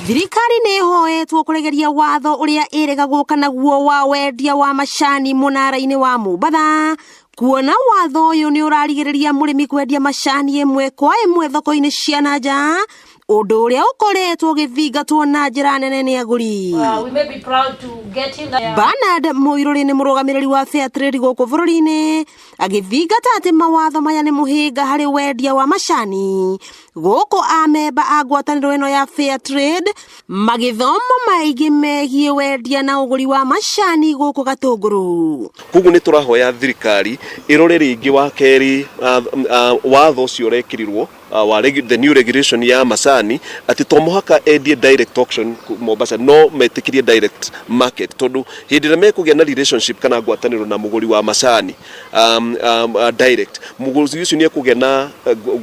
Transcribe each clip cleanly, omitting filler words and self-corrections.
Thirikari nĩ ĩhoetwo kũregeria watho ũrĩa ĩrega gũka naguo wa wendia wa macani mũnara-inĩ wa Mombatha, kuona watho ũyũ nĩ ũrarigĩrĩria mũrĩmi kwendia macani ĩmwe kwa ĩmwe thoko-inĩ cia na nja, ũndũ ũrĩa ũkoretwo ũgĩthingatwo na njĩra nene nĩ agũri. We may be proud to get him there. Bernard Mũirũrĩ nĩ mũrũgamĩrĩri wa Fairtrade gũkũ bũrũri-inĩ, agĩthingata atĩ mawatho maya nĩ mũhĩnga harĩ wendia wa macani. Gũkũ amemba a ngwatanĩro ĩno ya Fairtrade magĩthoma maingĩ megiĩ wendia na ũgũri wa macani gũkũ Gatũngũrũ. Koguo nĩ tũrahoya thirikari ĩrore rĩngĩ wa kerĩ watho ũcio ũrekĩrirwo wa the new regulation ya macani, atĩ to mũhaka endie direct auction Mombasa, no metĩkĩrie direct market, tondũ hĩndĩ ĩrĩa mekũgĩa na relationship kana ngwatanĩro na mũgũri wa macani direct, mũgũri ũcio nĩ ekũgĩa na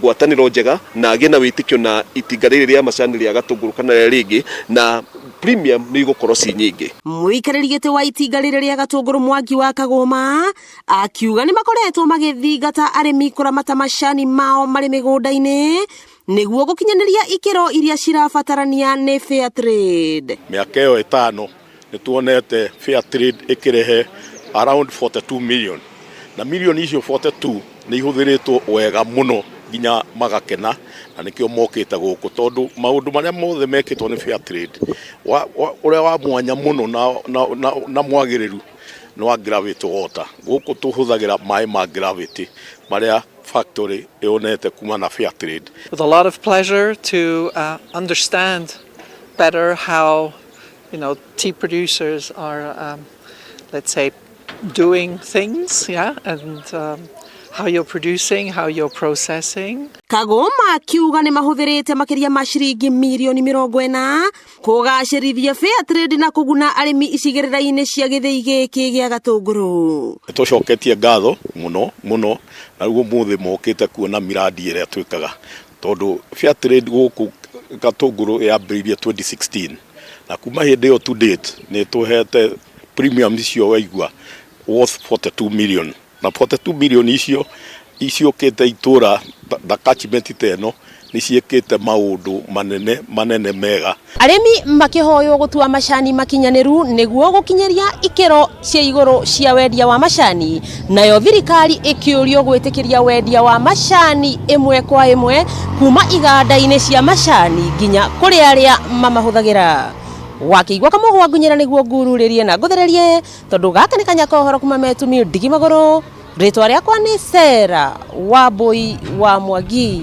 ngwatanĩro njega na agĩe na wĩtĩkio na itinga rĩrĩ rĩa macani rĩa Gatũngũrũ kana rĩrĩa rĩngĩ, na premium nĩ igũkorwo ci nyingĩ. Mũikarĩri gĩtĩ wa itinga rĩrĩ rĩa Gatũngũrũ, Mwangi wa Kagũma, akiuga nĩ makoretwo magĩthingata arĩmi kũramata macani mao marĩ mĩgũnda-inĩ nĩguo gũkinyanĩria ikĩro iria cirabatarania nĩ Fairtrade. Mĩaka ĩyo 5 nĩ tuonete Fairtrade ĩkĩrehe around 42 million, na milioni icio 42 nĩ ihũthĩrĩtwo wega mũno nginya magakena, na nĩkĩo mokĩte gũkũ, tondũ maũndũ marĩa mothe mekĩtwo nĩ Fairtrade, ũrĩa wa mwanya mũno na mwagĩrĩru nĩ wa gravity water. Gũkũ tũhũthagĩra maĩ ma gravity marĩa factory yonete kuma na Fairtrade. With a lot of pleasure to understand better how tea producers are, let's say, doing things, yeah, and how you're producing, how you're processing. Kagũma akiuga nĩ mahũthĩrĩte makĩria ma ciringi mirioni 40 kũgacĩrithia Fairtrade na kũguna arĩmi icigĩrĩra-inĩ cia gĩthĩi gĩkĩ gĩa Gatũngũrũ. Nĩ tũcoketie ngatho mũno mũno, na rĩu ũmũthĩ mokĩte kuona miradi ĩrĩa twĩkaga, tondũ Fairtrade gũkũ Gatũngũrũ yambĩrĩirie 2016, na kuma hĩndĩ ĩyo to date nĩ tũhete premium icio waigua worth 42 million, na 42 million icio iciũkĩte itũra ta catchment ta ĩno nĩ ciĩkĩte maũndũ manene manene mega. Arĩmi makĩhoywo gũtua macani makinyanĩru nĩguo gũkinyĩria ikĩro cia igũrũ cia wendia wa macani, nayo thirikari ĩkĩũrio gwĩtĩkĩria wendia wa macani ĩmwe kwa ĩmwe kuma iganda-inĩ cia macani nginya kũrĩ arĩa mamahũthagĩra. Wakĩigua kamũgwa ngunyĩra nĩguo ngururĩrie na ngũthererie, tondũ gaka nĩ kanya ka ũhoro kuma metumi ndigi magũrũ. Rĩtwa rĩakwa nĩ Sera Wambui wa Mwangi.